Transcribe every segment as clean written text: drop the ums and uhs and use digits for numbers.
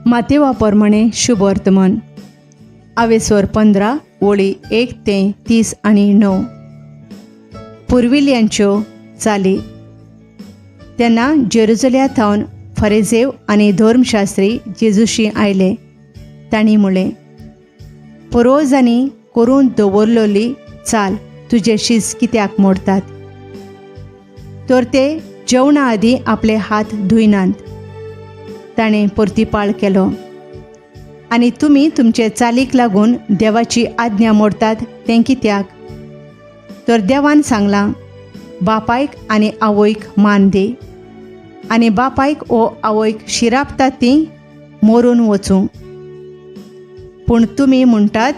मातेवा प्रमाणे शुभवर्तमान आवेस्वर 15 ओळी 1 ते 30 आनी 9. पुर्विल्यांच्यो चाली. तेन्ना जेरुजल्या थावन फरेजेव आनी धर्मशास्त्री जेजूशी आयले. तांणी म्हणलें, पुर्वजांनी करून दवरलेली चाल तुजे शीस कित्याक मोडतात? तर ते जेवणा आदीं आपले हात धुयनात. ताणें परतिपाळ केलो, आनी तुमी तुमचे चालीक लागून देवाची आज्ञा मोडतात तें कित्याक? तर देवान सांगलां, बापायक आनी आवयक मान दी, आनी बापायक ओ आवयक शिरापतात तीं मरून वचूं. पूण तुमी म्हणटात,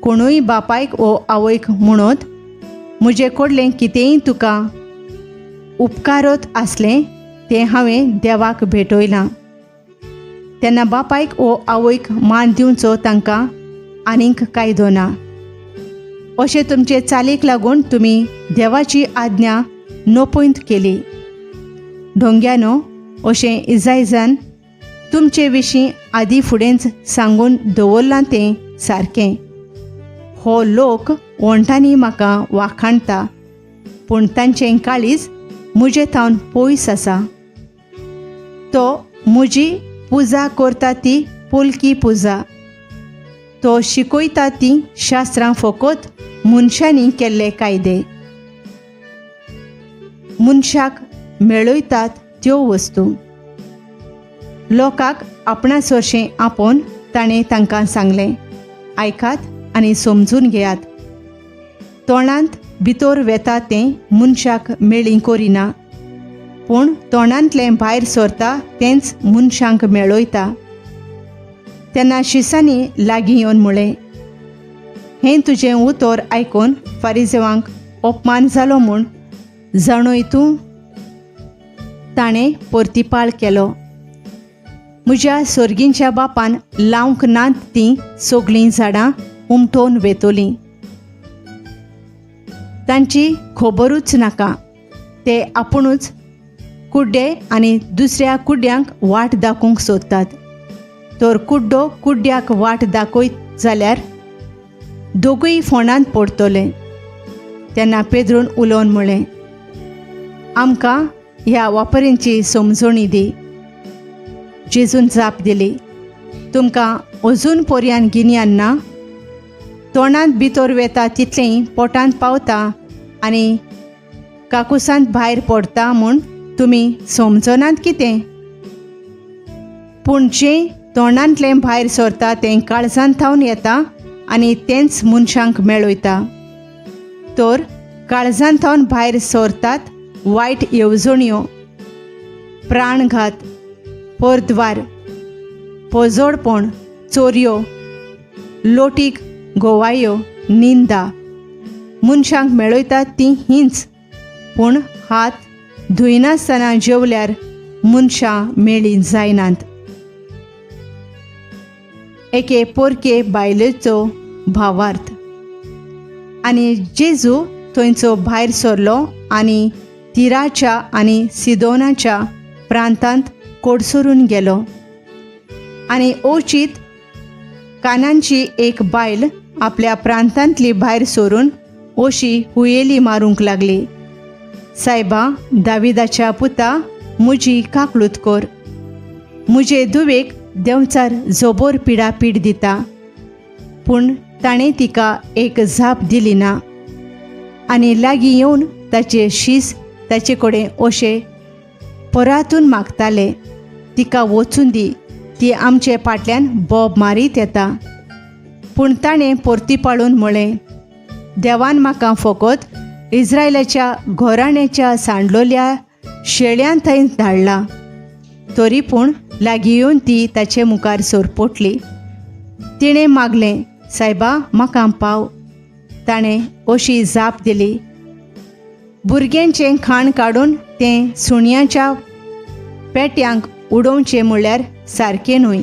कोणूय बापायक ओ आवयक म्हणत म्हजे कडलें कितेंय तुका उपकारत आसलें तें हांवें देवाक भेटयलां, तेन्ना बापायक ओ आवयक मान दिवचो तांकां आनीक कायदो ना. अशें तुमचे चालीक लागून तुमी देवाची आज्ञा नपयत केली. ढोंग्यानो, अशें इजायजान तुमचे विशीं आदीं फुडेंच सांगून दवरलां तें सारकें. हो लोक ओंठांनी म्हाका वाखाणता, पूण तांचें काळीज म्हजे थावन पयस आसा. तो म्हजी पुजा करता ती पोलकी पुजा, तो शिकयता तीं शास्त्रां फकत मनशांनी केल्ले कायदे. मनशाक मेळयतात त्यो वस्तू. लोकांक आपणा सरशें आपोवन ताणें तांकां सांगलें, आयकात आनी समजून घेयात. तोंडांत भितर वेता तें मनशाक मेळी करिना, पूण तोंडांतलें भायर सरता तेंच मनशांक मेळयता. तेन्ना शिसांनी लागीं येवन म्हळें, हें तुजें उतर आयकून फारिजेवांक अपमान जालो म्हूण जाणूय तूं? ताणें परतिपाळ केलो, म्हज्या सर्गींच्या बापान लावंक नात तीं सगळीं झाडां उमटोवन वेतोलीं. तांची खबरूच नाका. ते आपुणूच कुड्डे आनी दुसऱ्या कुड्ड्यांक वाट दाखोवंक सोदतात. तर कुड्डो कुड्ड्याक वाट दाखयत जाल्यार दोगूय फोंडांत पडटले. तेन्ना पेद्रून उलोवन म्हळें, आमकां ह्या वापरींची समजणी दी. जेजून जाप दिली, तुमकां अजून पर्यान गिन्यान ना? तोंडांत भितर वेता तितलेंय पोटांत पावता आनी काकुसांत भायर पडटा म्हूण तुमी समजनात कितें? पूण जें तोंडांतलें भायर सरता तें काळजांत थावन येता आनी तेंच मनशांक मेळयता. तर काळजांत थावन भायर सरतात वायट येवजण्यो, प्राणघात, परद्वार, पोजोडपण, चोरयो, लोटीक गोवायो, निंदा. मनशांक मेळयतात तीं हींच. पूण हात धुयनासतना जेवल्यार मनशां मेळी जायनात. एके पोरके बायलेचो भावार्थ. आनी जेजू थंयचो भायर सरलो आनी तिराच्या आनी सिदोनाच्या प्रांतांत कोडसरून गेलो. आनी अवचीत कानांची एक बायल आपल्या प्रांतांतली भायर सरून अशी हुयेली मारूंक लागली, सायबा, दाविदाच्या पुता, म्हजी काकळूत कर. म्हजे धुवेक देंवचार जबोर पिडापीड दिता. पूण ताणें तिका एक जाप दिली ना. आनी लागीं येवन ताचे शीस ताचे कडेन अशें परातून मागताले, तिका वचून दी, ती आमचे फाटल्यान बोब मारीत येता. पूण ताणें परती पाळून म्हळें, देवान म्हाका फकत इस्रायलाच्या घराण्याच्या सांडलोल्या शेळ्यां थंय धाडला. तरी पूण लागीं येवन ती ताचे मुखार सरपटली. तिणें मागलें, सायबा, म्हाका पाव. ताणें अशी जाप दिली, भुरग्यांचें खाण काडून तें सुण्याच्या पेट्यांक उडोवचें म्हणल्यार सारकें न्हय.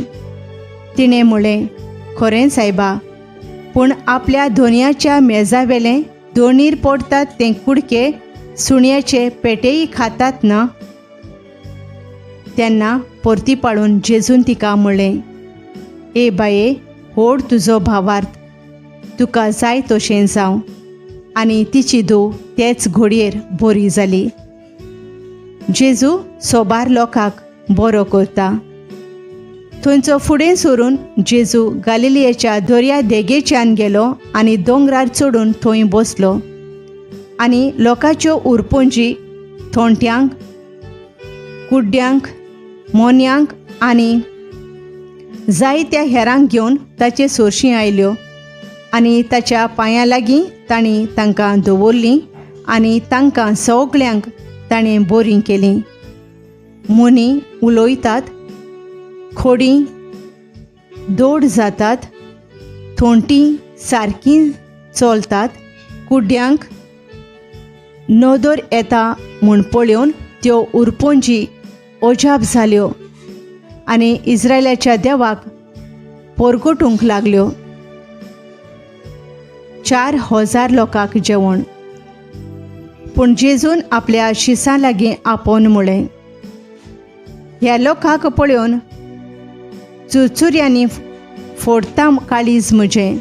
तिणें म्हळें, खरें सायबा, पूण आपल्या धोनयाच्या मेजावेलें दोणीर पडटात तें कुडके सुण्याचे पेटेय खातात ना? तेन्ना परती पाळून जेजून तिका म्हणलें, ए बाये, होड तुजो भावार्थ, तुका जाय तशें जावं. आनी तिची धूव तेच घडयेर बरी जाली. जेजू सोबार लोकांक बरो करता. थंयचो फुडें सरून जेजू गालिलियेच्या दर्या देगेच्यान गेलो आनी दोंगरार चडून थंय बसलो. आनी लोकांच्यो उरपुंजी थोंट्यांक, कुड्ड्यांक, मोन्यांक आनी जायत्या हेरांक घेवन ताचे सोरशीं आयल्यो आनी ताच्या पांयां लागीं तांणी तांकां दवरलीं आनी तांकां सगल्यांक ताणें बरीं केलीं. मोनी उलयतात, खोडी दोड जातात, थोंटी सारकीं चलतात, कुड्ड्यांक नदर येता म्हूण पळोवन त्यो उरपोंजी अजाप जाल्यो आनी इस्रायलाच्या देवाक परगटूंक लागल्यो. 4000 लोकांक जेवण. पूण जेजून आपल्या शिसां लागीं आपोवन म्हळें, ह्या लोकांक पळोवन चुरचुऱ्यांनी फोडता काळीज म्हजें.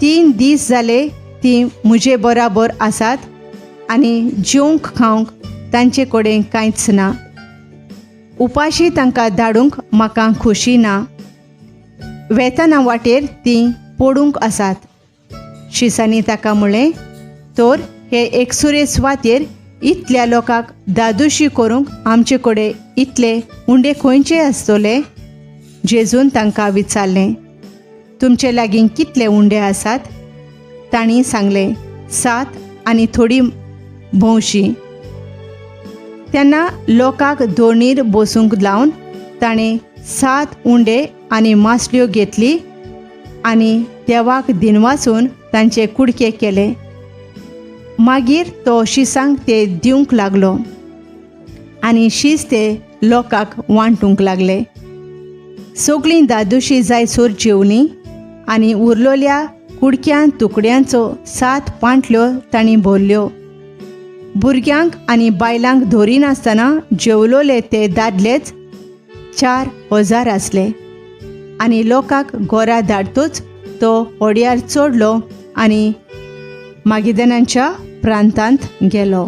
3 दीस जाले तीं म्हजे बराबर आसात आनी जेवंक खावंक तांचे कडेन कांयच ना. उपाशी तांकां धाडूंक म्हाका खोशी ना. वेतना वाटेर तीं पडूंक आसात. शिसांनी ताका म्हळें, तर हे एकसुरे सुवातेर इतल्या लोकांक दादोशी करूंक आमचे कडेन इतले उंडे खंयचे आसतले? जेजून तांकां विचारलें, तुमचे लागीं कितले उंडे आसात? तांणी सांगलें, 7 आनी थोडी भोंवशी. तेन्ना लोकांक दोणीर बसूंक लावन ताणें 7 उंडे आनी मासल्यो घेतली आनी देवाक दिनवासून तांचे कुडके केले. मागीर तो शिसांक ते दिवंक लागलो आनी शीस ते लोकांक वांटूंक लागले. सगळीं दादोशी जायसर जेवलीं आनी उरलोल्या कुडक्यां तुकड्यांचो 7 पांटल्यो तांणी भरल्यो. भुरग्यांक आनी बायलांक धरिनासतना जेवलोले ते दादलेच 4000 आसले. आनी लोकांक गोरा धाडतूच तो होडयार चडलो आनी मागिदनाच्या प्रांतांत गेलो.